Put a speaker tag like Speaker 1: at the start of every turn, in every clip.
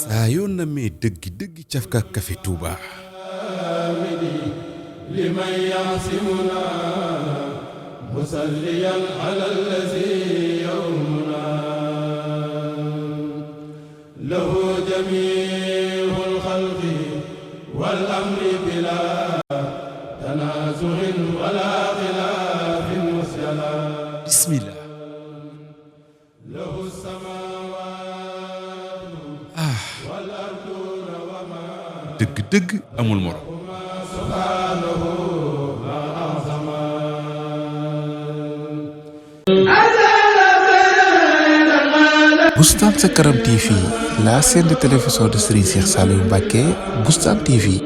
Speaker 1: saa yoo namee dëggi cafka Café Touba liman yaasimuna musalliyan ala allazi yawmuna lahu jamiul xalqi wal amri bila tanaazuin wala xilaafin musjala bismillah dëgg amul morom
Speaker 2: Boustan Sa Kanam TV, la chaîne de télévision de Serigne Cheikh Saliou Mbacké. Boustan TV.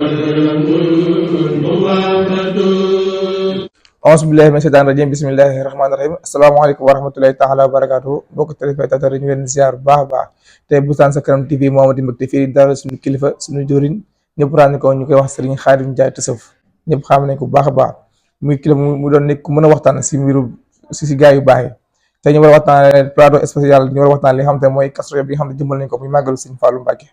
Speaker 3: auzu billahi mina shaytaani rajim, bismillahi rahmaani rahim. asalaamaaleykum wa rahmatulahi taala wa barakatuh. mbokk téléspectateur yi ñu leen ziar bu baax a baax. tey Boustan Sa Kanam TV moo amati mbégte fii dara suñu kilifa suñu jëriñ ñëpp ràññi ko ñu koy wax Serigne Khadim Ndiaye Tasawuf ñëpp xam nañ ko bu baax a baax muy kilifa mu doon nekk ku mën a waxtaan si mbiru si gaa yu baax yi. tey ñu war a waxtaan plateau spécial ñu war a waxtaan li nga xam te mooy Kazu Rajab bi nga xam ne jëmmal nañ ko muy màggalu Serigne Fallou Mbacké.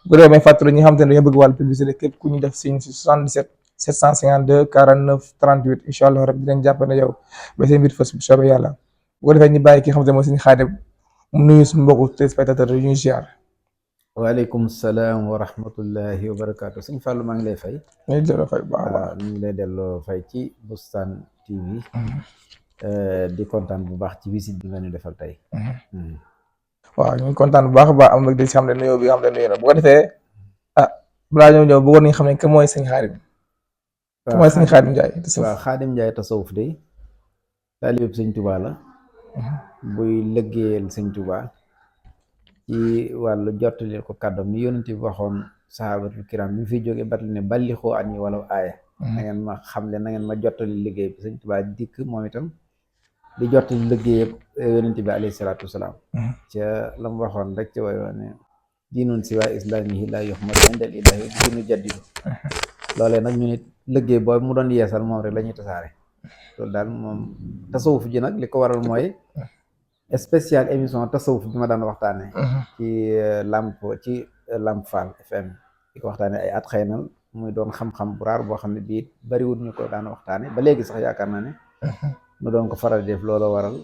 Speaker 3: bu ko defee may fàttali ñi nga xam te ne dañoo bëgg wàllu publicité képp ku ñu def signe si 77 752 49 38 incha allah rek dinañ jàpp ne yow ba seen mbir fës bu soobee yàlla. bu ko defee ñu bàyyi ki nga xam te mooy Serigne Khadim mu nuyu suñu mbokku téléspectateurs yi ñuy ziar.
Speaker 4: waaleykum salaam wa rahmatullahi wa barakaatu. Sëñ Fallou maa ngi lay fay.
Speaker 3: ñu ngi delloo fay bu baax a baax.
Speaker 4: ñu ngi lay delloo fay ci Boustan TV. di kontaan bu baax ci visite bi nga ñu defal tey.
Speaker 3: waaw ñu ngi kontaan bu baax a baax am na di si xam ne nuyoo bi nga xam ne nuyu na bu ko defee balaa ñëw bëggoon nañu xam ne que mooy sëñ Khadim. waaw mooy sëñ Khadim Ndiaye Tasawuf.
Speaker 4: waaw Khadim Ndiaye Tasawuf de taalibe sëñ Touba la. buy liggéeyal sëñ Touba. ci wàllu jottali ko kàddoom ni yonent bi waxoon sahabatul kiram bi fi jógee batli ne balli xoo at ñi wala aaya na ngeen ma xamle na ngeen ma jottali liggéey bi sëñ Tuubaa dikk moom itam di jottali liggéey yonent bi alayhi salaatu wasalaam ca la mu waxoon rek ci way ne diinun si waa islamihi la yuhmad indal ilahi diinu jaddidu loolee nag ñu nit liggéey boobu mu doon yeesal moom rek la ñuy tasaare loolu daal moom tasawuf ji nag li ko waral mooy spécial émission tasawuf bi ma daan waxtaane ci Lamp Fall FM di ko waxtaane ay at xëy na muy doon xam-xam bu raar boo xam ne bii bariwul ñu ko daan waxtaane ba léegi sax yaakaar naa ne nu doon ko faral def looloo waral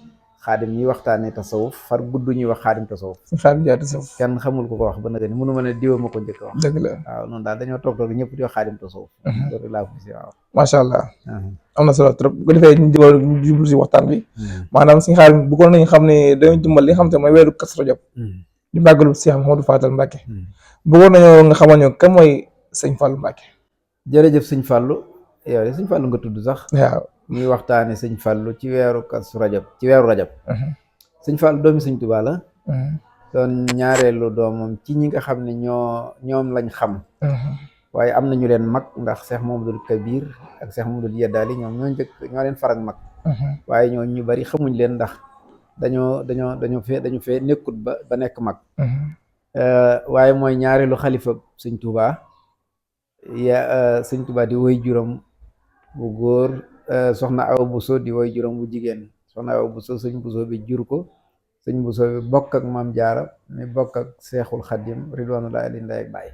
Speaker 4: Xaadim ñuy waxtaane tasawuf far gudd ñuy wax Xaadim tasawuf
Speaker 3: Xaadim Ndiaye Tasawuf
Speaker 4: kenn xamul ko wax ba nag ni mënu ma ne diwa ma ko njëkk wax
Speaker 3: dëgg la
Speaker 4: waaw noonu daal dañoo toog ñëpp di wax Xaadim tasawuf loolu laa ko gis waaw
Speaker 3: macha allah am na solo trop bu ko defee ñu jublu si waxtaan bi maanaam suñu Xaadim bëggoon nañu xam ne dañoo jëmmal li nga xam te mooy weeru Kazu Rajab di màggalu Cheikh Mouhamadou Fadal Mbacké bëggoon nañoo nga xamal ñu kan mooy sëñ Fallou Mbacké.
Speaker 4: jërëjëf sëñ Fallou yow de sëñ Fallou nga tudd sax
Speaker 3: waaw
Speaker 4: ñuy waxtaane sëñ Fallou ci weeru Kazu Rajab ci weeru Rajab sëñ Fallou doomi sëñ Touba la doon ñaareelu doomam ci ñi nga xam ne ñoom lañ xam waaye am na ñu leen mag ndax Cheikh Mamadou Kabir ak Cheikh Mamadou Yeddaali ñoom ñoo leen farak mag waaye ñoo ñu bari xamuñ leen ndax dañoo fee nekkut ba nekk mag waaye mooy ñaareelu xalifa sëñ Touba sëñ Touba di woy juróom bu góor soxna Awa Bousso di woy juróom bu jigéen soxna Awa Bousso sëñ Bousso bi jur ko sëñ Bousso bi bokk ak maam Jaara mi bokk ak Seexul Xadim ridwanullahi alayhi ndey ak baay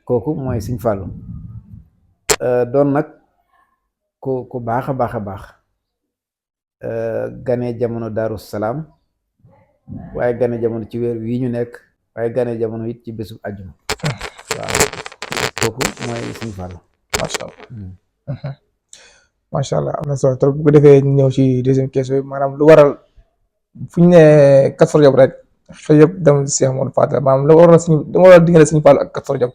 Speaker 4: kooku mooy sëñ Fallou doon nag ku baax a baax a baax gane jamono Daaru Salaam waaye gane jamono ci weer wii ñu nekk waaye gane jamono it ci bésub àjjuma waaw kooku mooy sëñ Fallou
Speaker 3: macha allah macha allah am na solo trop bu ko defee ñu ñëw ci deuxième question bi maanaam lu waral fu ñu nee Kazu Rajab rek xëy yëpp dem Cheikh Mouhamadou Fadal maanaam lu waral dama waral diggante sëñ Fallou ak Kazu Rajab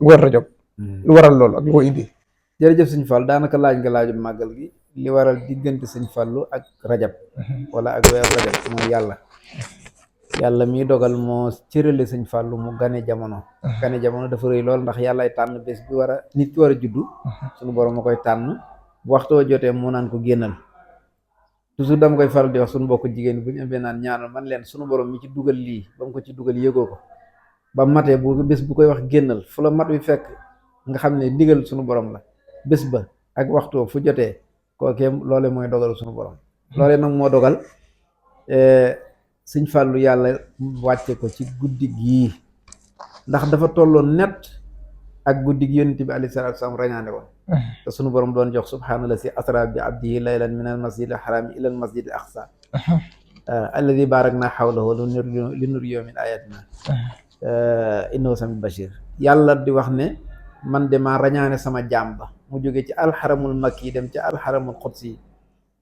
Speaker 3: weer Rajab lu waral loolu ak lu ko indi.
Speaker 4: jërëjëf sëñ Fallou daanaka laaj nga laaju màggal gi li waral diggante sëñ Fallou ak Rajab wala ak weeru Rajab mooy yàlla mi dogal moo cërale sëñ Fallou mu gane jamono dafa rëy lool ndax yàllaay tànn bés bi nit ki war a juddu suñu borom ma koy tànn bu waxtoo jotee mu naan ko génnal toujours dama koy faral di wax suñu mbokk jigéen bu ñu amee naan ñaanal man leen suñu borom mi ci dugal lii ba mu ko ci dugal yëgoo ko ba matee bu bés bu koy wax génnal fu la mat wi fekk nga xam ne ndigal suñu borom la bés ba ak waxtoo fu jotee kookee loole mooy dogal suñu borom loole nag moo dogal sëñ Fàllu yàlla wàcce ko ci guddi gii ndax dafa tolloon net ak guddi gi yonent bi alayhi salaatu salaam rañaane woon te sunu borom doon jox subhaanalla si asra bi abdihi laylan min al masjid al harami ila al masjid al aqsa alladi barakna hawlahu li nuriyahu min ayatina innahu samiun bashir. yàlla di wax ne man de maa rañaane sama jaam ba mu jóge ci alxaramul makki dem ci alxaramul xudsi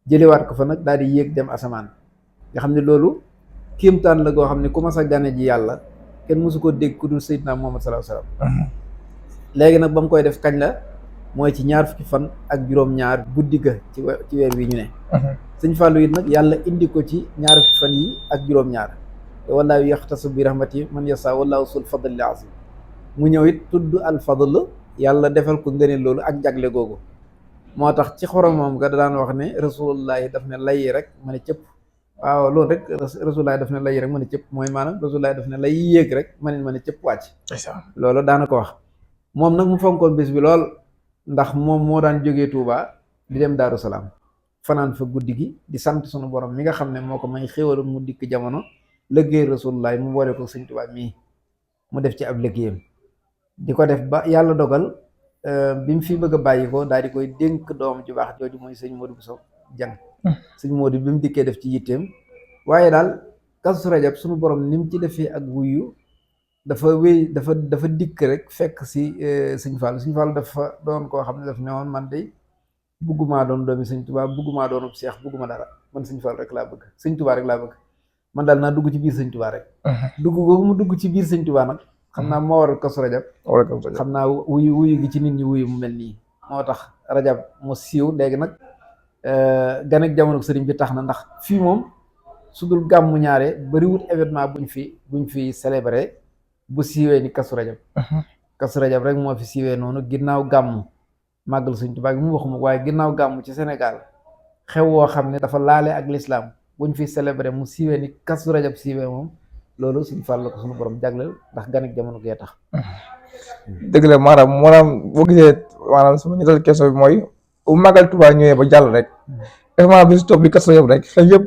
Speaker 4: jëliwaat ko fa nag daal di yéeg dem asamaan nga xam ne loolu kéemtaan la goo xam ne ku mas a gane ji yàlla kenn mosu ko dégg ku dul Seydina Muhammad sallallahu alayhi wasallam. léegi nag ba mu koy def kañ la mooy ci ñaar fukki fan ak juróom-ñaar guddi ga ci weer wi ñu ne. sëñ Fallou it nag yàlla indi ko ci ñaar fukki fan yi ak juróom-ñaar te wallaahu yaxtasu bi rahmati man yasa wallaahu sul fadli azim mu ñëw it tudd al fadl yàlla defal ko ngëneel loolu ak jagle googu moo tax ci xoromam ga daan wax ne rasulullahi daf ne lay rek ma ne cëpp. waaw loolu rek rasulullahi daf ne lay rek ma ne cëpp mooy maanaam rasulullahi daf ne lay yéeg rek ma ne cëpp wàcc. loolu daana ko wax moom nag mu fonkoon bés bi lool ndax moom moo daan jógee Touba di dem Daaru Salaam fanaan fa guddi gi di sant sunu borom mi nga xam ne moo ko may xéwal mu dikk jamono liggéey rasulullahi mu boole ko sëñ Touba mii mu def ci ab liggéeyam di ko def ba yàlla dogal bi mu fi bëgg a bàyyi ko daal di koy dénk doom ju baax jooju mooy sëñ Modou Bousso Dieng. sëñ Modou bi mu dikkee def ci yitteem waaye daal Kazu Rajab sunu borom ni mu ci defee ak wuyu dafa wéy dafa dikk rek fekk si sëñ Fall dafa doon koo xam ne daf ne woon man de buggumaa doon doomi sëñ Touba buggumaa doonub seex bugguma dara man sëñ Fall rek laa bëgg sëñ Touba rek laa bëgg man daal naa dugg ci biir sëñ Touba rek. dugg googu mu dugg ci biir sëñ Touba nag xam naa moo waral Kazu Rajab xam naa wuyu gi ci nit ñi wuyu mu mel nii moo tax Rajab mu siiw léegi nag gan ak jamono sëriñ bi tax na ndax fii moom su dul gàmmu ñaare bariwut événement buñ fi célébré bu siiwee ni Kazu Rajab. Kazu Rajab rek moo fi siiwee noonu ginnaaw gàmmu màggal sëñ Tuubaa gi mu waxuma waaye ginnaaw gàmmu ci Sénégal xew woo xam ne dafa laale ak lislaam buñ fi célébré mu siiwee ni Kazu Rajab siiwee moom loolu suñ fàll ko suñu borom jagleel ndax gan ak jamono gee tax.
Speaker 3: dëgg la maanaam boo gisee maanaam sama ñettal question bi mooy bu màggal Tuubaa ñëwee ba jàll rek vraiment bi si topp bi Kazu Rajab rek xel yëpp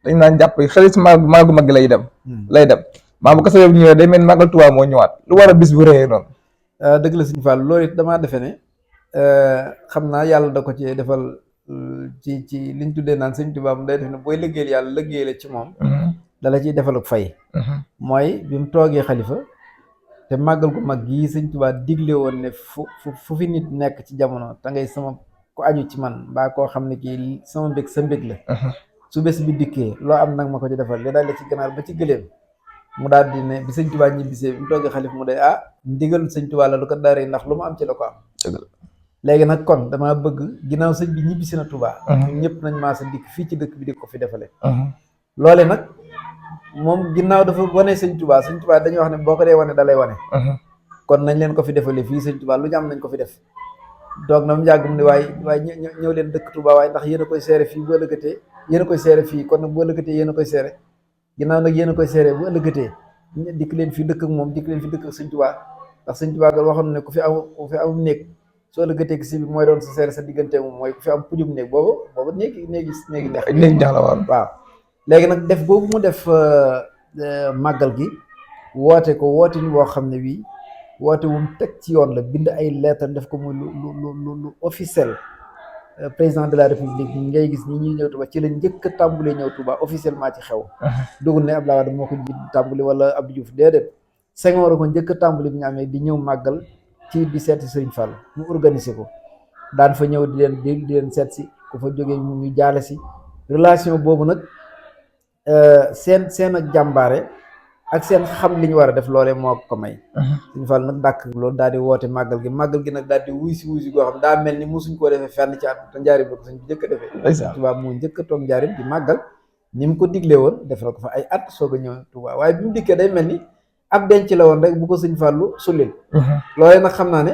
Speaker 3: dañ naan jàpp xel si màggal gu mag gi lay dem maa bu Kazu Rajab ñëwee day mel màggal Tuubaa moo ñëwaat lu war a bis bu rëyee noonu.
Speaker 4: dëgg la suñu fàll loolu it damaa defe ne xam naa yàlla da ko ci defal ci liñ tuddee naan sëñ Tuubaa mu day def ne booy liggéeyal yàlla liggéeyal ci moom dala ciy defal ak fay mooy bi mu toogee xalifa te màggal gu mag gii sëñ Tuubaa digle woon ne fu fi nit nekk ci jamono te ngay sama ku aju ci man mbaa koo xam ne kii sama mbég sa mbég la su bés bi dikkee loo am nag ma ko ci defal li daal la ci ganaar ba ci gëléem mu daal di ne bi sëñ Tuubaa ñibbisee bi mu toogee xalifa mu day ndigal sëñ Tuubaa la lu ko daaree ndax lu mu am ci la ko am léegi nag kon dama bëgg ginnaaw sëñ bi ñibbisi na Tuubaa ñun ñëpp nañ maa sa dikk fii ci dëkk bi di ko fi defale loole nag moom ginnaaw dafa wane sëñ Tuubaa dañuy wax ne boo ko dee wane dalay wane kon nañ leen ko fi defale fii sëñ Tuubaa lu ñu am nañ ko fi def doog na mu yàgg mu ne waaye ñëw leen dëkk Tuubaa waaye ndax yéen a koy seere fii bu ëllëgatee yéen a koy seere fii kon nag bu ëllëgatee yéen a koy seere ginnaaw nag yéen a koy seere bu ëllëgatee dikk leen fi dëkk ak moom dikk leen fi dëkk ak sëñ Tuubaa ndax sëñ Tuubaa ga waxoon ne ku fi am néeg soo ëllëgatee si bi mooy doon sa seere sa diggante moom mooy ku fi am pujum néeg boobu néegi neex la waaw léegi nag def boobu mu def màggal gi woote ni boo xam ne bii woote wu mu teg ci yoon la bind ay lettre def ko muy lu officiel président de la république ngay gis ñi ñuy ñëw Touba ci la njëkk a tàmbali ñëw Touba officiellement ci xew dugul ne Abdoulaye Wade moo ko tàmbali wala Abdou Diouf déedéet Senghor ko njëkk a tàmbali bi ñu amee di ñëw màggal ci di seet si Serigne Fall mu organiser ko daan fa ñëw di leen seet si ku fa jógee ñu jaale si relation boobu nag seen ak jàmbaare ak seen xam li ñu war a def loolee moo ko may Serigne Fall nag dàkk loolu daal di woote màggal gi nag daal di wuy si goo xam daa mel ni musuñ koo defee fenn ci at te njaarim la ko suñ njëkk a defee Tuubaa moo njëkk a toog njaarim di màggal ni mu ko diglee woon def na ko fa ay at soog a ñëw Tuubaa waaye bi mu dikkee day mel ni ab denc la woon rek bu ko sëñ Fallu sullil loolee nag xam naa ne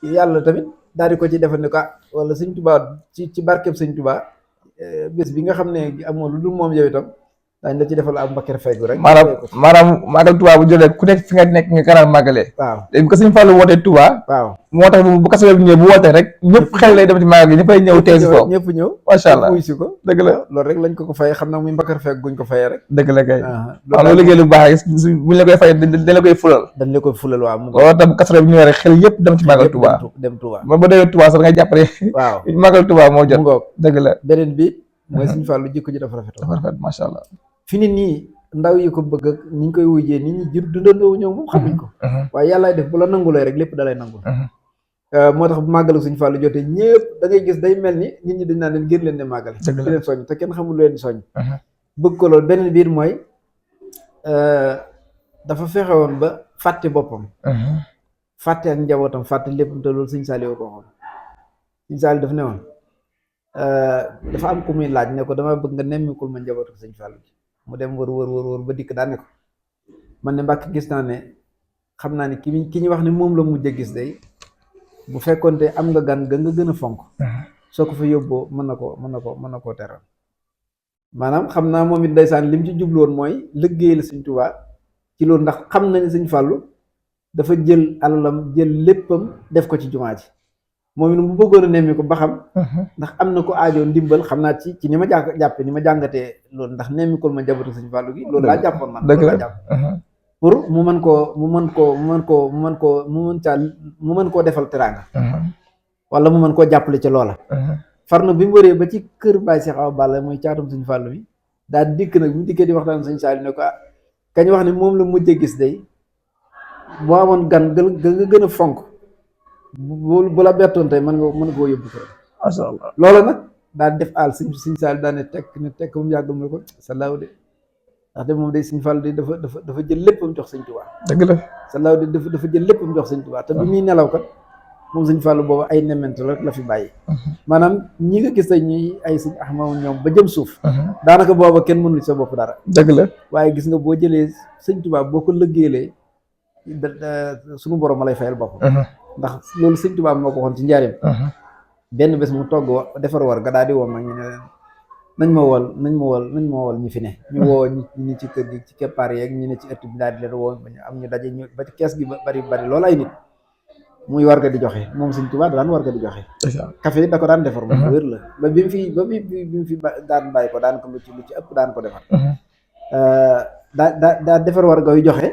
Speaker 4: yàlla tamit daal di ko ci defal ne ko wala sëñ Tuubaa ci barkeb sëñ Tuubaa bés bi nga xam ne amoo lu dul moom yow itam daañu la ci defal am mbakkeer fay gu rek.
Speaker 3: maanaam màggal Touba bu jotee ku nekk fi nga nekk nga kanam màggalee.
Speaker 4: waaw
Speaker 3: léegi bu ko sëñ Fallou wootee Touba.
Speaker 4: waaw
Speaker 3: moo tax bu Kazu Rajab ñëwee bu wootee rek ñëpp xel lay dem ci màggal gi ñëppay ñëw teew si foofu.
Speaker 4: ñëpp ñëw
Speaker 3: macha allah
Speaker 4: wuy si ko.
Speaker 3: dëgg la
Speaker 4: loolu rek lañ ko fayee xam naa muy mbakkeer fay guñ ko fayee rek.
Speaker 3: dëgg la kay.
Speaker 4: loolu
Speaker 3: loolu liggéey lu baax buñ la koy fay dañ la koy fulal.
Speaker 4: dañ la koy fulal waaw.
Speaker 3: loolu tam bu Kazu Rajab ñëwee rek xel yëpp dem ci màggal Touba.
Speaker 4: dem Touba
Speaker 3: ba demee Touba sax nga jàppale.
Speaker 4: waaw
Speaker 3: màggal Touba moo jot.
Speaker 4: mu ngoog
Speaker 3: dëgg la
Speaker 4: beneen bi mooy Sëñ Fallu jikko ji dafa rafet.
Speaker 3: dafa rafet macha allah.
Speaker 4: fi nit nii ndaw yi ko bëgg ak ni ñu koy wujjee nit ñi jur dundandoo ñëw moom xamuñ ko. waaye yàllaay def bu la nangulee rek lépp dalay nangul. moo tax bu màggalu Sëñ Fallu jotee ñëpp da ngay gis day mel ni nit ñi dañ naan leen gën leen ne màggal.
Speaker 3: dëgg la
Speaker 4: di leen soññ te kenn xamul leen soññ. bëgg ko loolu beneen biir mooy dafa fexe woon ba fàtte boppam. fàtte ak njabootam fàtte lépp te loolu Sëñ Saaliw ko waxoon. Sëñ Saaliw daf ne woon dafa am ku muy laaj ne ko dama bëgg nga nemmikul ma njabootu Sëñ Fallu ji mu dem wër ba dikk daan ne ko man ne Mbàkke gis naa ne xam naa ne ki ñu wax ne moom la mujj a gis day bu fekkoonte am nga gan ga nga gën a fonk soo ko fa yóbboo mën na koo teral maanaam xam naa moom it ndeysaan lim ci jubloon mooy liggéeyal Sëñ Tuubaa ci loolu ndax xam na ne Sëñ Fallu dafa jël alalam jël léppam def ko ci jumaa ji moom it mu bëggoon a nemmi ko ba xam ndax am na ko aajoo ndimbal xam naa ci ni ma jàppe ni ma jàngatee loolu ndax nemmikul ma njabootu Sëñ Fallu gi loolu laa jàppoon man loolu laa jàpp pour mu mën koo defal teraanga wala mu mën koo jàppale ci loola far na bi mu wëree ba ci kër Baay Seex Awa Balla mooy caatum Sëñ Fallu mi daal dikk nag bu dikkee di waxtaan Sëñ Saaliw ne ko kañ wax ne moom la mujjee gis day boo amoon gan nga gën a fonk bu la bettoon tey mën nga koo yóbbu kër
Speaker 3: macha allah
Speaker 4: loolu nag daal def àll Sëñ Saaliw daal ne tekk mu yàgg mu ne ko sa laaw de ndax de moom day Sëñ Fallu de dafa jël léppam jox Sëñ Tuubaa
Speaker 3: dëgg la
Speaker 4: sa laaw de dafa jël léppam jox Sëñ Tuubaa te bi muy nelaw kat moom Sëñ Fallu boobu ay nemmentu rek la fi bàyyi maanaam ñi nga gis tey ñuy ay Sëñ Ahmadu ñoom ba jëm suuf daanaka booba kenn mënul sa bopp dara
Speaker 3: dëgg la
Speaker 4: waaye gis nga boo jëlee Sëñ Tuubaa boo ko lëggéeyee suñu borom ma lay fayal bopp ndax loolu Sëñ Tuubaa moo ko waxoon ci njaarim benn bés mu togg defar war ga daal di woo mag ñu ne leen nañ ma wol ñi fi ne ñu woo ñi ci kër gi ci keppaar yeeg ñi ne ci ëtt bi daal di leen woo ba ñu am ñu daje ñu ba ci kees gi bari loolu ay nit muy warga di joxe moom Sëñ Tuubaa daan warga di joxe café yi da ko daan defar moom wér la ba bi mu fi daan bàyyi ko daan ko lu ci ëpp daan ko defar daa defar warga yu joxe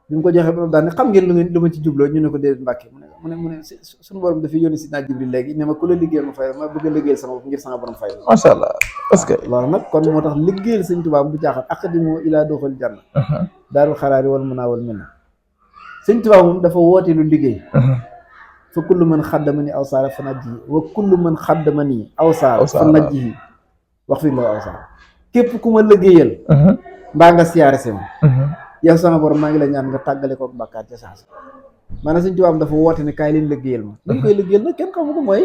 Speaker 4: bi mu ko joxe ba daan ne xam ngeen lu ma ci jubloo ñu ne ko déedéet Mbàkke mu ne suñu borom dafay yónni si naa Jibril léegi ne ma ku la liggéeyal ma fay ma bëgg a liggéeyal sama bopp ngir sama borom fay
Speaker 3: macha allah parce que
Speaker 4: loolu nag kon moo tax liggéeyal Sëñ Tuubaa bu jaaxal aqdimu ilaa duxul janna daarul xaraari wal munaa wal minna Sëñ Tuubaa moom dafa woote lu liggéey fa kullu man xaddama ni aw saara fa najjihi wa kullu man xaddama ni aw saara fa najjihi wax fi la aw saara képp ku ma liggéeyal mbaa nga siyaare si ma yow sama borom maa ngi la ñaan nga tàggale ko bàkkaar ca saasa maanaam Sëñ Tuubaa dafa woote ne kaay leen liggéeyal ma dañ koy liggéeyal nag kenn xamu ko mooy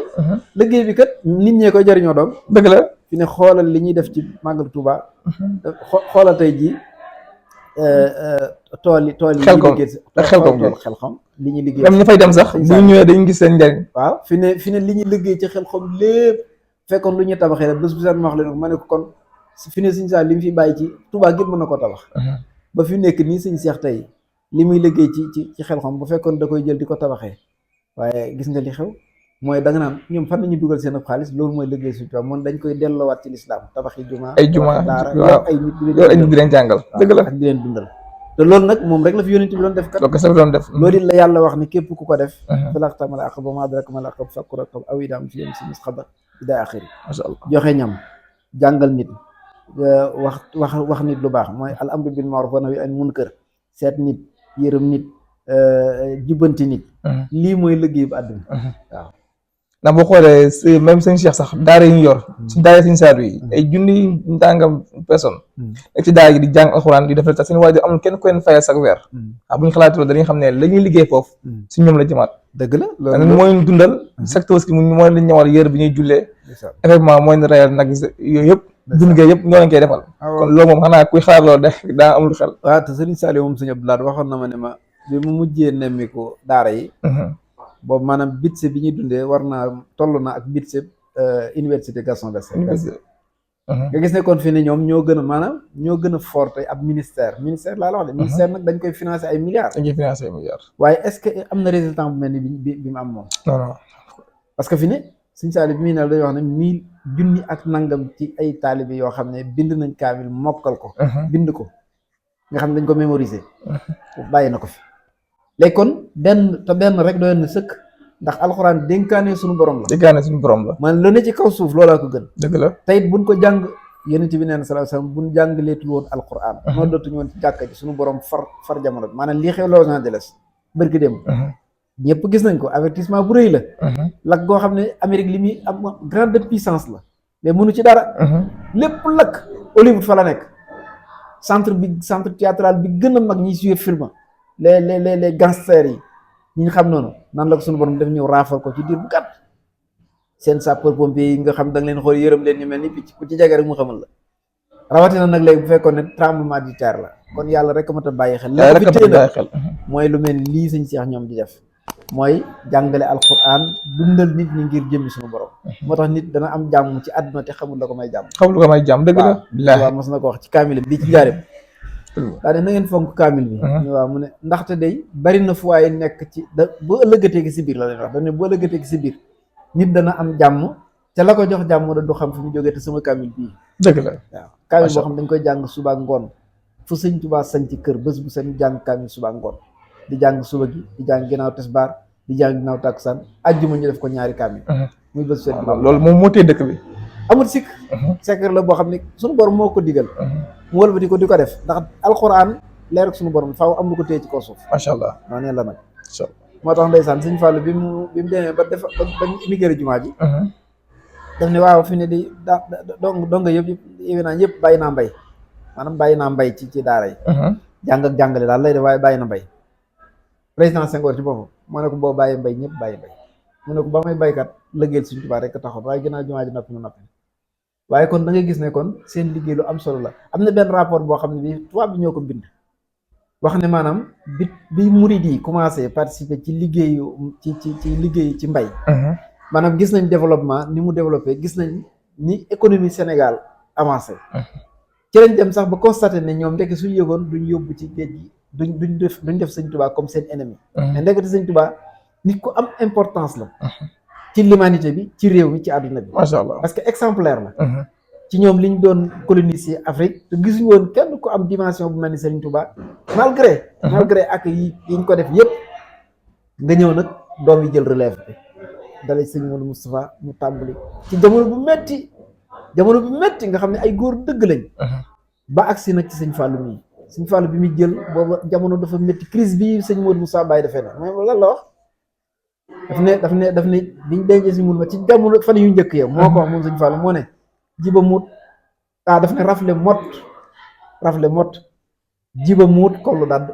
Speaker 4: liggéey bi kat nit ñee koy jariñoo doom
Speaker 3: dëgg la
Speaker 4: fi ne xoolal li ñuy def ci màggal Tuubaa xoolal tey ji tool yi xelkom li ñuy liggéey
Speaker 3: même ñu fay dem sax bu ñëwee dañu gis seen njariñ
Speaker 4: waaw fi ne li ñuy liggéey ci xelkom lépp fekkoon lu ñuy tabaxee rek bés bu set ma wax leen ko ma ne ko kon fi ne Sëñ Saaliw li mu fi bàyyi ci Tuubaa gépp mën na ko tabax ba fi nekk nii Sëñ Seex tey li muy liggéey ci xelkom bu fekkoon da koy jël di ko tabaxee waaye gis nga li xew mooy da nga naan ñoom fan nañu dugal seen xaalis loolu mooy liggéey Sëñ Tuubaa moom dañ koy delloowaat ci lislaam tabaxi
Speaker 3: ay juma
Speaker 4: daara ay nit
Speaker 3: di leen jàngal dëgg la
Speaker 4: ak di leen dundal te loolu nag moom rek la fi yónent bi doon def kat loolu it la yàlla wax ni képp ku ko def falaqtamal aqaba ma adraka mal aqaba fakku raqab aw idam fi yawmin misqaba ila axiri joxe ñam jàngal nit wax nit lu baax mooy al amru bil ma'ruf wa nahyi anil munkar seet nit yërëm nit jubbanti nit lii mooy liggéey bu àdduna waaw
Speaker 3: ndax boo xoolee même Sëñ Cheikh sax daara yi ñu yor si daara Sëñ Saaliw yi ay junni ndàngam personne nekk ci daara yi di jàng alxuraan di def la tax seen waajur amul kenn ku leen fayal sax weer waaw bu ñu xalaatee loolu dañuy xam ne la ñuy liggéey foofu si ñoom la jëmaat
Speaker 4: dëgg la
Speaker 3: loolu mooy dundal secteur ski mooy li ñëwal yër bi ñuy jullee effectivement mooy ne reyal nag yooyu yëpp dund gee yëpp ñoo leen koy defal kon loolu moom xanaa kuy xalaat loolu de daa amul xel
Speaker 4: waaw te Sëriñ Saaliw moom Sëñ Abdou Lahad waxoon na ma ne ma bi mu mujjee nemmiku daara yi boobu maanaam budget bi ñuy dundee war naa toll na ak budget université Gaston Berger nga gis ne kon fi ne ñoom ñoo gën a maanaam ñoo gën a fort tey ab ministère laa la wax de ministère nag dañ koy financer ay milliards.
Speaker 3: dañ koy financer ay milliards.
Speaker 4: waaye est-ce que am na résultat bu mel ni bi mu am moom.
Speaker 3: non.
Speaker 4: parce que fi ne Sëñ Saaliw bi muy ne dañuy wax ne 1000 junni ak nangam ci ay taalibe yoo xam ne bind nañ kaamil mokkal ko. bind ko nga xam ne dañ ko mémoriser. bàyyi na ko fi léegi kon benn rek doyoon na sëkk ndax alxuraan dénkaane suñu borom la.
Speaker 3: dénkaane suñu borom la.
Speaker 4: man lu ne ci kaw suuf loolaa ko gën.
Speaker 3: dëgg la
Speaker 4: tey it buñ ko jàng yonent bi nee na sallallahu alayhi wasallam buñ jàngaleetul woon alxuraan. noonu dootuñu woon ci jàkka ji suñu borom far jamono bi maanaam lii xew Los Angeles bërki dem. ñëpp gis nañ ko avertissement bu rëy la. lakk goo xam ne Amérique li muy am grande puissance la mais mënu ci dara. lépp lakk Hollywood fa la nekk centre théâtral bi gën a mag ñi jouer film les gangsters yi ñi xam noonu nan la ko suñu borom def ñëw raafal ko ci diir bu gàtt seen sapeur pompier yi nga xam da nga leen xool yërëm leen ñu mel ni picc ku ci jege rek mu xamal la rawatina nag léegi bu fekkoon ne tremblement de terre la kon yàlla rek a mat a bàyyi xel.
Speaker 3: yàlla rek a mat a bàyyi xel
Speaker 4: mooy lu mel lii sëñ Cheikh ñoom di def. mooy jàngale alquran dundal nit ñi ngir jëmmi suñu borom. moo tax nit dana am jàmm ci àdduna te xamul la ko may jàmm.
Speaker 3: xamul la ko may jàmm dëgg la.
Speaker 4: waaw mos na ko wax ci kaamil bi ci njaareem. daa na ngeen fonk kaamil bi. waaw mu ne ndaxte day bari na fu waaye nekk ci bu ëllëgatee gi si biir la leen wax dañ ne bu ëllëgatee gi si biir nit dana am jàmm te la ko jox jàmm da du xam fi mu jógee te sama kaamil bii.
Speaker 3: dëgg la
Speaker 4: waaw kaamil boo xam dañ koy jàng suba ngoon fu sëñ Tuubaa sañ ci kër bés bu seen jàng kaamil suba ngoon di jàng suba gi di jàng ginnaaw tisbaar di jàng ginnaaw takkusaan àjjuma ñu def ko ñaari kaamil. muy bés seen
Speaker 3: loolu moom moo tee dëkk bi.
Speaker 4: amul sikk. secret la boo xam ne suñu borom moo ko digal. mu wëlbati ko di ko def ndax alxuraan leer ak suñu borom faaw am lu ko téye ci kaw suuf.
Speaker 3: macha allah
Speaker 4: noonu la nag. moo tax ndeysaan sëñ Fallou bi mu demee ba ñu immigré jumaa ji. daf ne waaw fi ne di donga yëpp bàyyi naa mbay maanaam bàyyi naa mbay ci daara yi. jàng ak jàngale daal lay def waaye bàyyi na mbay. président Senghor ci boppam moo ne ko boo bàyyi mbay ñëpp bàyyi mbay mu ne ko ba may baykat liggéeyal Sëñ Tuubaa rek taxoon waaye ginnaaw jumaa ji noppi na noppi waaye kon da ngay gis ne kon seen liggéey lu am solo la am na benn rapport boo xam ne bi tubaab bi ñoo ko bind wax ne maanaam bi murid yi commencé participer ci liggéeyu ci liggéey ci mbay maanaam gis nañ développement ni mu développé gis nañ ni économie Sénégal avancé ci lañ dem sax ba constaté ne ñoom ndekk suñu yëgoon duñ yóbbu ci géej gi duñ def Sëñ Tuubaa comme seen ennemi mais ndekete Sëñ Tuubaa nit ku am importance la ci l'humanité bi ci réew mi ci àdduna bi
Speaker 3: macha allah
Speaker 4: parce que exemplaire la ci ñoom liñ doon coloniser Afrique te gisuñu woon kenn ku am dimension bu mel ni Sëriñ Tuubaa malgré ak yiñ ko def yëpp nga ñëw nag doom yi jël relève bi dalay sëñ Modou Moustapha mu tàmbali ci jamono bu metti nga xam ne ay góor dëgg lañ ba agsi nag ci sëñ Fallou mii sëñ Fallou bi muy jël booba jamono dafa metti crise bi sëñ Modou Moustapha bàyyi defee na mooy lan la wax daf ne biñ dencee si mun ma ci jamono fan yu njëkk yow moo ko wax moom sëñ Fallou moo ne jiba muut daf ne rafle mot jiba muut kollu dadd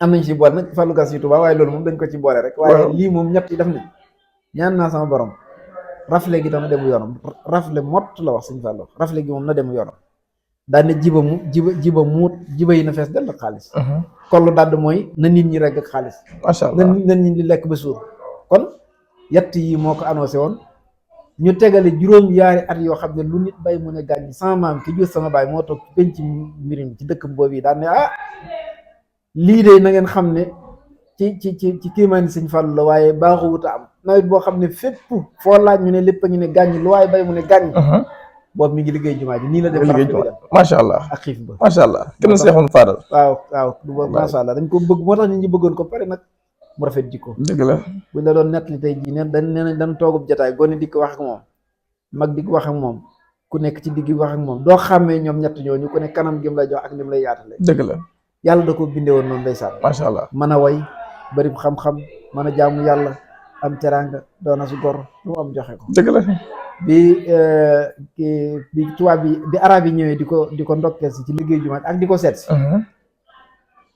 Speaker 4: am nañ ci boole nag Fallou gas yu Tuubaa waaye loolu moom dañ ko ci boole rek waaye lii moom ñett yi daf ne ñaan naa sama borom rafle gi dama demu yoonam rafle mot la wax sëñ Fallou rafle gi moom na demu yoonam daal ne jiba muut jiba yi na fees dell ak xaalis kollu dadd mooy na nit ñi regg ak xaalis
Speaker 3: macha allah
Speaker 4: na nit ñi di lekk ba suur kon yett yi moo ko annoncé woon ñu tegale juróom yaari at yoo xam ne lu nit bay mu ne gàññi sama maam ki jur sama baay moo toog penc mbirim ci dëkk boobu yi daan ne lii de na ngeen xam ne ci kéemaani Sëñ Fallu la waaye baaxuwut a am nawet boo xam ne fépp foo laaj ñu ne lépp a ñu ne gàññi lu waaye bay mu ne gàññi boobu mi ngi liggéey jumaa ji nii la def
Speaker 3: macha allah
Speaker 4: ak xiif ba
Speaker 3: macha allah kenn seexoon faadal
Speaker 4: waaw macha allah dañ ko bëgg moo tax nit ñi bëggoon ko pare nag mu rafet jikko
Speaker 3: dëgg la
Speaker 4: buñ la doon nettali tey jii nee nañ dañ toogub jotaay gone dikk wax ak moom mag dikk wax ak moom ku nekk ci digg wax ak moom doo xàmmee ñoom ñett ñooñu ku ne kanam gi mu lay jox ak ni mu lay yaatale
Speaker 3: dëgg la
Speaker 4: yàlla da ko bindee woon noonu ndeysaan
Speaker 3: macha allah
Speaker 4: mën a way bari xam-xam mën a jaamu yàlla am teraanga doona su gor lu mu am joxe ko
Speaker 3: dëgg la
Speaker 4: bi tubaab bi arab yi ñëwee di ko ndokkeel si ci liggéey jumaa ak di ko seet si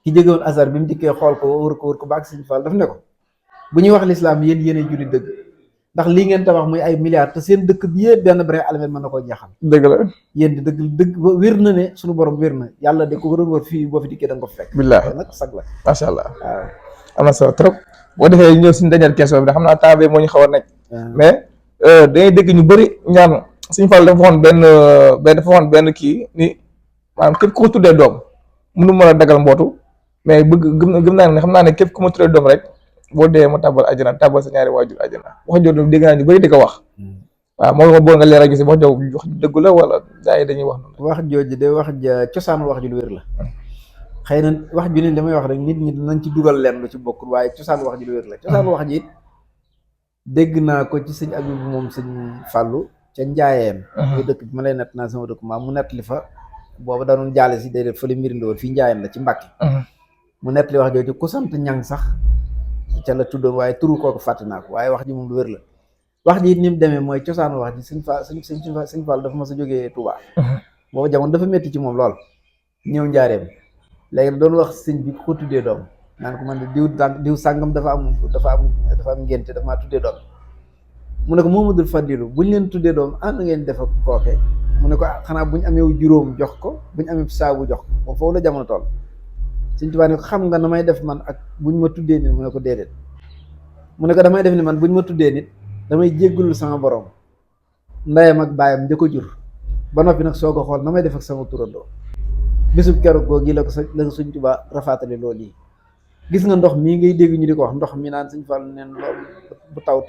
Speaker 4: ki jógewoon Azhar bi mu dikkee xool ko wër ko ba ak Sëñ Fall daf ne ko bu ñuy wax lislaam yéen yéene julli dëgg ndax lii ngeen tabax muy ay milliards te seen dëkk bi yéen benn brin almet mën na koo jeexal
Speaker 3: dëgg la
Speaker 4: yéen di dëgg wér na ne suñu borom wér na yàlla de ko waroon war fii boo fi dikkee da nga ko fekk
Speaker 3: billaahi
Speaker 4: nag sag la
Speaker 3: macha allah
Speaker 4: waaw
Speaker 3: am na solo trop boo defee ñëw suñu dernière question bi da xam naa temps bi moo ñu xaw a nekk mais dangay dégg ñu bëri ñaan Sëñ Fall dafa waxoon benn kii ni maanaam képp ku ko tuddee doom mënu mën a dagal mbootu mais gëm naa ne xam naa ne képp ku ma tuddee doom rek boo dee ma tàbbal àjjana tàbbal sa ñaari waajur àjjana wax jooju dégg naa ñu bëri di ko wax waaw moo boo nga leeral gis wax jooju wax dëgg la wala gaa yi dañuy wax noonu.
Speaker 4: wax jooju de wax ja cosaanu wax ju lu wér la xëy na wax ju ne damay wax rek nit ñi dinañ ci dugal leen lu ci bokkul waaye cosaanu wax ju lu wér la cosaanu wax ji it dégg naa ko ci sëñ Abibu moom sëñ Fàllu ca Njaayeem muy dëkk bi ma lay nett naa sama dëkk maa mu nett li fa boobu da doon jaale si déedéet fële mbirindi woon fii Njaayeem la ci Mbàkke mu nett li wax jooju ku sant ñang sax ca la tuddoon waaye turu kooku fàtte naa ko waaye wax ji moom lu wér la wax ji it ni mu demee mooy cosaanu wax ji sëñ Fall dafa ma sa jógee Touba boobu jamono dafa métti ci moom lool ñëw Njaareem léegi doon wax sëñ bi ko tuddee doom naan ko man de diw sàngam dafa am ngénte dafa maa tuddee doom mu ne ko Mamadou Fadilu buñ leen tuddee doom ànd ngeen def ak kooke mu ne ko xanaa buñ amee juróom jox ko buñ amee saabu jox ko moom foofu la jamono toll Sëñ Tuubaa ne ko xam nga damay def man ak buñ ma tuddee nit mu ne ko déedéet mu ne ko damay def ni man buñ ma tuddee nit damay jéggulul sama borom ndeyam ak baayam njëkk a jur ba noppi nag soog a xool na may def ak sama turandoo bisub keroog googu la ko Sëñ Tuubaa rafaatale loolu yi gis nga ndox mii ngay dégg ñu di ko wax ndox mi naan Sëñ Fall neen loolu bu taw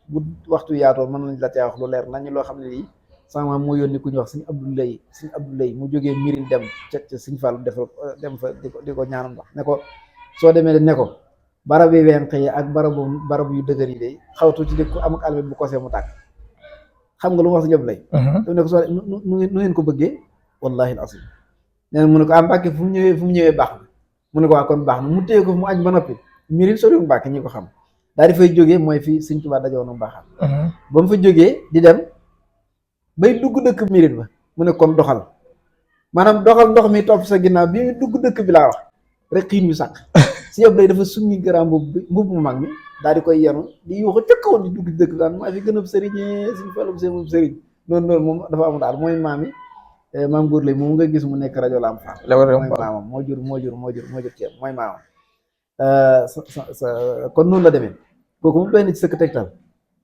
Speaker 4: bu waxtu yaatoo mën nañ la cee wax lu leer nañu loo xam ne lii sama maam moo yónni ku ñu wax Sëñ Abdoulaye mu jógee Mirin dem ca Sëñ Fall dem fa di ko ñaanal ndox ne ko soo demee de ne ko barab yi wenq yi ak barab yu dëgër yi day xawtu ci dëkk ku am ak almet bu kosee mu tàkk xam nga lu mu wax Sëñ Abdoulaye daf ne ko soo nu ngeen ko bëggee wallahi al asim nee na mu ne ko Mbàkke fu mu ñëwee baax na mu ne ko waa kon baax na mu téye ko fu mu añ ba noppi Mirin soriwul Mbàkke ñi ko xam daal di fay jógee mooy fii Sëñ Tuubaa dajoon baaxam ba mu fa jógee di dem bay dugg dëkk Mirin ba mu ne kon doxal maanaam doxal ndox mi topp sa ginnaaw bi muy dugg dëkk bi laa wax rek xiin yu sànq si yëpp lay dafa summi garaam mbubb mu mag mi daal di koy yenu di yuuxu ca kaw di dugg dëkk bi daan maa fi gën a sëriñee Sëñ Fallu seen sëriñ noonu moom dafa am daal mooy maam yi maam góor lay moom nga gis mu nekk rajo Lamp Fall mooy maamam moo jur ceeb mooy maamam kon noonu la demee kooku mu doy na ci sëkk tegtal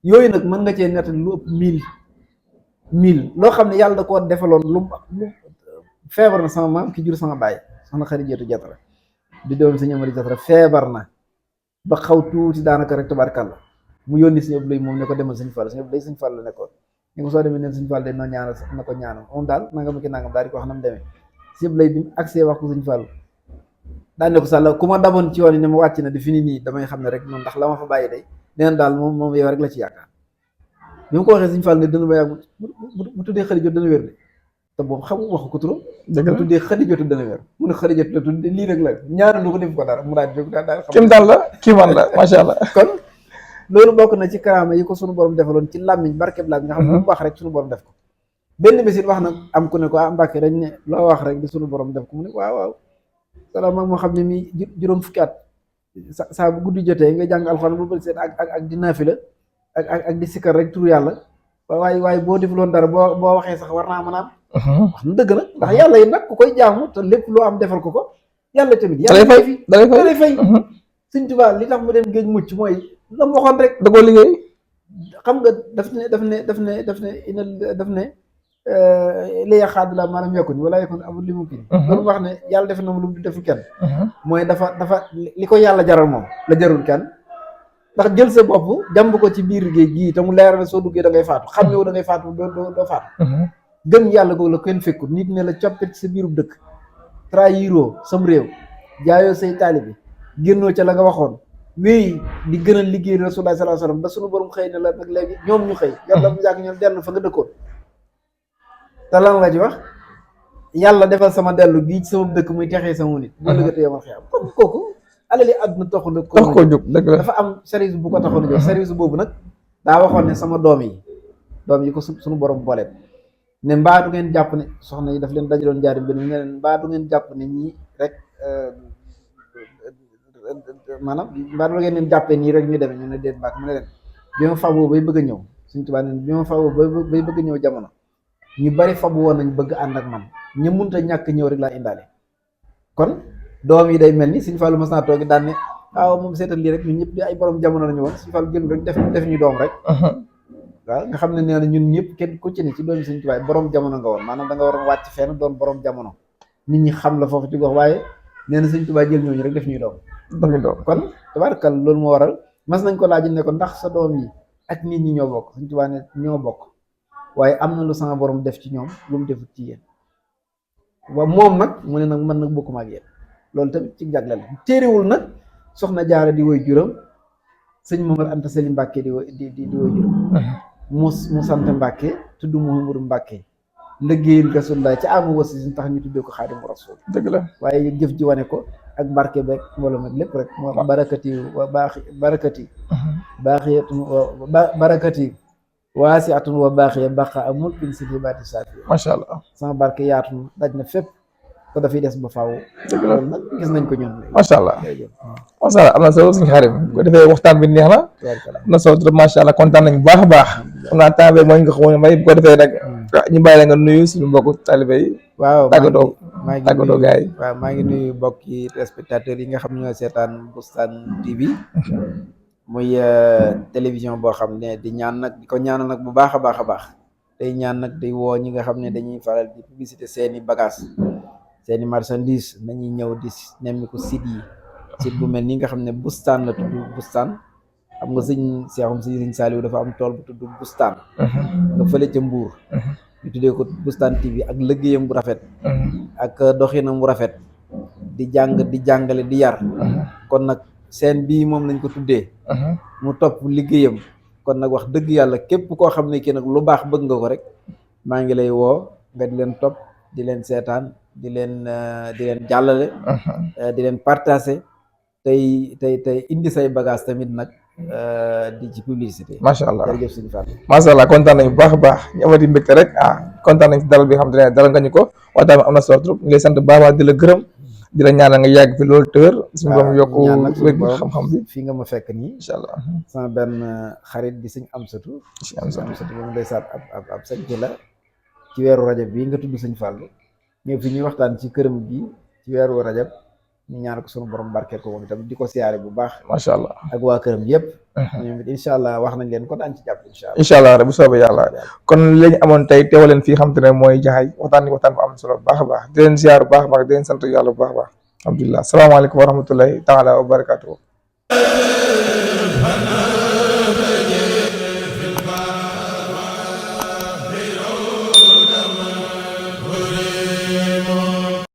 Speaker 4: yooyu nag mën nga cee nett lu ëpp mille loo xam ne yàlla da koo defaloon lu feebar na sama maam ki jur sama baay soxna Xadijatu Jatara di doom Sëñ Amari Jatara feebar na ba xaw tuuti daanaka rek tabarkàlla mu yónni Sëñ Abdoulaye moom ne ko demal Sëñ Fall Sëñ Abdoulaye Sëñ Fall la ne ko ni ko soo demee neen Sëñ Fall de noo ñaanal na ko ñaanal moom daal nangam ki nangam daal di ko wax na mu demee Sëñ Abdoulaye bi mu agsee wax ko Sëñ Fall daal ne ko sàlla ku ma daboon ci yoon yi ne ma wàcc na di fi nii damay xam ne rek noonu ndax la ma fa bàyyi day neen daal moom yow rek la ci yaakaar bi mu ko waxee Sëñ Fall ne dana ba yàgg bu tuddee Xadijatu dana wér de te boobu xam nga waxu ko turam bu tuddee Xadijatu dana wér mu ne Xadijatu la tudd lii rek la ñaanu lu ko def ko dara mu daal jóg daal xam
Speaker 3: kim daal la kiiman la macha allah
Speaker 4: kon loolu bokk na ci karaama yi ko sunu borom defaloon ci làmmiñ barkeb laa bi nga xam ne lu mu wax rek sunu borom def ko benn bés it wax na am ku ne ko Mbàkke dañ ne loo wax rek di sunu borom def ko mu ne waaw salaam moo xam ne mi juróom fukki at saa bu guddi jotee nga jàng alxuraan bu bëri seet ak di naafila ak di sikkar rek turu yàlla waaye boo defuloon dara boo waxee sax war naa mën a am wax na dëgg nag ndax yàlla yi nag ku koy jaamu te lépp loo am defal ko yàlla tamit yàlla dalay fay Sëñ Tuubaa li tax mu dem géej mucc mooy la mu waxoon rek
Speaker 3: da koo liggéey
Speaker 4: xam nga daf ne li yaxaadu la maanaam yokkuñ wala yokkuñ amul li mu kii loolu wax ne yàlla def na mu lu deful kenn mooy dafa li ko yàlla jaral moom la jarul kenn ndax jël sa bopp jàmb ko ci biir géej gii te mu leer na soo duggee da ngay faatu xam ne da ngay faatu doo faatu gëm yàlla googu la kenn fekkul nit ne la coppet sa biirub dëkk trahiroo sam réew jaayoo say taalibe génnoo ca la nga waxoon wéy di gën a liggéey Rasulullah sallallahu alayhi wasallam ba sunu borom xëy na la nag léegi ñoom ñu xëy yàlla mu yàgg ñoom dellu fa nga dëkkoon te lan la ci wax yàlla defal sama dellu gii ci sama dëkk muy texee sama nit bu lëgate yomal xëy am comme kooku alali àdduna tax koo jóg dëgg la dafa am service bu ko taxoon a jóg service boobu nag daa waxoon ne sama doom yi ko suñu borom booleet ne mbaa du ngeen jàpp ne soxna yi daf leen dajaloon jaari mbir mi ne leen mbaa du ngeen jàpp ne ñii rek maanaam mbaa du ngeen leen jàppee nii rek ñu demee ñu ne déet mbaak mu ne leen bi ma faboo bay bëgg a ñëw Sëñ Tuubaa ne bi ma faboo bay bëgg a ñëw jamono ñu bari fabu woon nañ bëgg ànd ak man ñu munta ñàkk ñëw rek laa indaale kon doom yi day mel ni Sëñ Fallu mas naa toogi daan ne waaw moom seetal lii rek ñun ñëpp di ay borom jamono lañu woon Sëñ Fallu jël rek def ñu doom rek waaw nga xam ne nee na ñun ñëpp kenn ku ci ne ci doomi Sëñ Tuubaa borom jamono nga woon maanaam da nga war a wàcc fenn doon borom jamono nit ñi xam la foofu ci gox waaye nee na Sëñ Tuubaa jël ñooñu rek def ñuy doom kon tabaarkal loolu moo waral mas nañ ko laaj ne ko ndax sa doom yi ak nit ñi ñoo bokk Sëñ Tuubaa ne ñoo bokk waaye am na lu sama borom def ci ñoom lu mu defut ci yéen waaw moom nag mu ne nag man nag bokkuma ak yéen loolu tamit ci jagleel la téerewul nag soxna Jaara di woy juram sëñ Momar Anta Sali Mbàkke di woy juram mu sant Mbàkke tudd Muhammadu Mbàkke liggéeyul Rasulullah ci amu wasi si tax ñu tuddee ko Xaadimu Rasuul dëgg la waaye jëf ji wane ko ak barke beeg mbooloo mag lépp rek moo barakati wa barakati waasiatun wa baaxiya baqa amul bin si fi baati saafi macha allah sama barke yaatu daj na fépp te dafay des ba faaw dëgg la nag gis nañ ko ñun macha allah am na solo suñu xarim
Speaker 3: bu defee waxtaan bi neex na am na solo trop macha allah kontaan nañ bu baax a baax xam naa temps bi mooy nga xamoon may bu ko defee nag ñu bàyyi la nga nuyu suñu mbokku talibé yi
Speaker 4: waaw
Speaker 3: tàggatoo gars yi
Speaker 4: waaw maa ngi nuyu mbokki téléspectateurs yi nga xam ñoo seetaan Boustan TV muy télévision boo xam ne di ñaan nag di ko ñaanal nag bu baax a baax tey ñaan nag di woo ñi nga xam ne dañuy faral di publicité seeni bagage seeni marchandise nañuy ñëw di nemmi ko site yi site bu mel ni nga xam ne Boustan la tudd Boustan xam nga sëñ Saliou dafa am tool bu tudd Boustan nga fële ca Mbuur ñu tuddee ko Boustan TV ak liggéeyam bu rafet ak doxinam bu rafet di jàng di jàngale di yar kon nag seen bii moom lañ ko tuddee mu topp liggéeyam kon nag wax dëgg yàlla képp koo xam ne kii nag lu baax bëgg nga ko rek maa ngi lay woo nga di leen topp di leen seetaan di leen jàllale di leen partager tey indi say bagage tamit nag di ci publicité
Speaker 3: macha allah
Speaker 4: jërëjëf suñu Fall
Speaker 3: macha allah kontaan nañu bu baax a baax ñu amati mbégte rek kontaan nañ ci dalal bi nga xam te ne dalal nga ñu ko waxtaan bi am na solo trop ñu lay sant baax di la gërëm di la ñaanal nga yàgg fi loolu tëwër suñu borom yokku wér gi xam-xam bi
Speaker 4: fii nga ma fekk nii
Speaker 3: incha allah
Speaker 4: sama benn xarit di sëñ Amsatu moom ndeysaan ab sëñ la ci weeru rajab bii nga tudd sëñ Fallu ñëw fi ñuy waxtaan ci këram bi ci weeru rajab ñu ñaan ko suñu borom barkeel ko moom itam di ko siyaare bu baax
Speaker 3: macha allah
Speaker 4: ak waa këram yëpp ñoom it incha allah wax nañ leen ko daan ci jàpp
Speaker 3: incha allah rek bu soobee yàlla kon lañu amoon tey teewaleen fii xam te ne mooy Jaxaay waxtaan bu am solo bu baax a baax di leen ziar bu baax a baax di leen sant yàlla bu baax a baax alhamdulilah salaamaaleykum wa rahmatullahi taala wa barakatuh